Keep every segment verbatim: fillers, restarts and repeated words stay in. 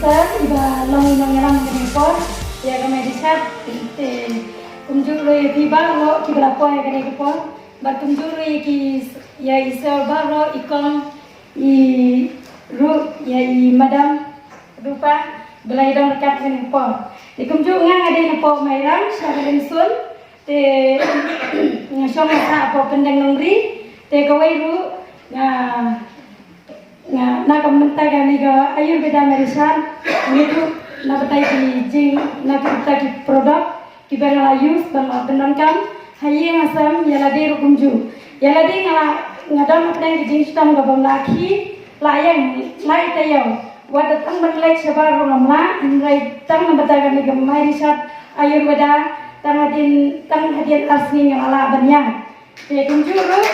Sir, iba long i nongïalam kane ka por ïa ka Mary Shad, te kumjuh ruh ïa phi baroh kiba la poi ïa kane ka por, bad kumjuh ruh ïa ki, ïa i sir baroh, i kong, i ruh, ïa i madam Rupa, ba la ïadon ryngkat kane ka por. Te kumjuh nga, nga dei na pdeng Mairang, sha Balinsun, te nga shong nga sah hapoh Pyndengnongri, te kawei ruh nga, nga na ka bynta kane ka Ayurveda medicine, ngi ruh na batai ki jing, na ka bynta ki product kiba nga la use, ba nga la pyndonkam ha ïing ha sem, ïa lade ruh kumjuh. Ïa lade nga la, nga don hapdeng ki jingshitom kaba nga la khih, la ïeng, la ïa taïew. Wat la tang ban leit shabar ruh ngam lah, hynrei tang na bynta kane ka Mary Shad Ayurveda, tang hadien, tang hadien ar sngi nga la lah ban ïeng. Te kumjuh ruh,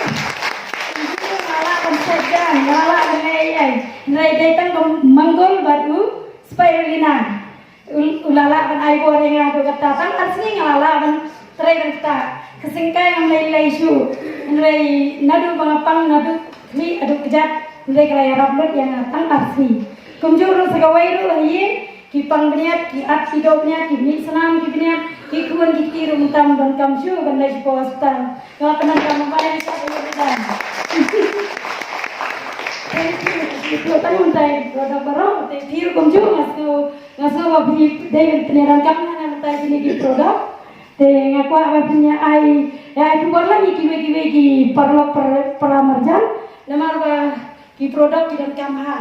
kumjuh ruh nga la lah ban shet jan, nga la lah ban leh ei ei. Hynrei dei tang ka Mangal bad u Spirulina. U, u la lah ban ai bor ïa nga haduh katta, tang ar sngi nga la lah ban trei ban ktah. Ka syngkai ngam lei lei shuh. Hynrei naduh ba nga pang, naduh khlieh haduh kjat, hynrei ka la ïarap lut ïa nga tang ar sngi. Kumjuh ruh sa kawei ruh ha ïing, ki pang bniat, ki at ki doh bniat, ki mih snam ki bniat, ki khun ki kti ruh mynta ym donkam shuh ban leit shapoh hospital. Nga la pyndonkam mynta ïa ka Ayurveda. Thank you. Tang mynta ïa ki product baroh, te phi ruh kumjuh, nga sngew, nga sngew ba phi dei ban pynïaid donkam na mynta ïa kine ki product. Te nga kwah ba phin ïa ai, ïa ai khubor lang ïa kiwei kiwei ki paralok par-, para marjan, namar ba ki product ki donkam bha.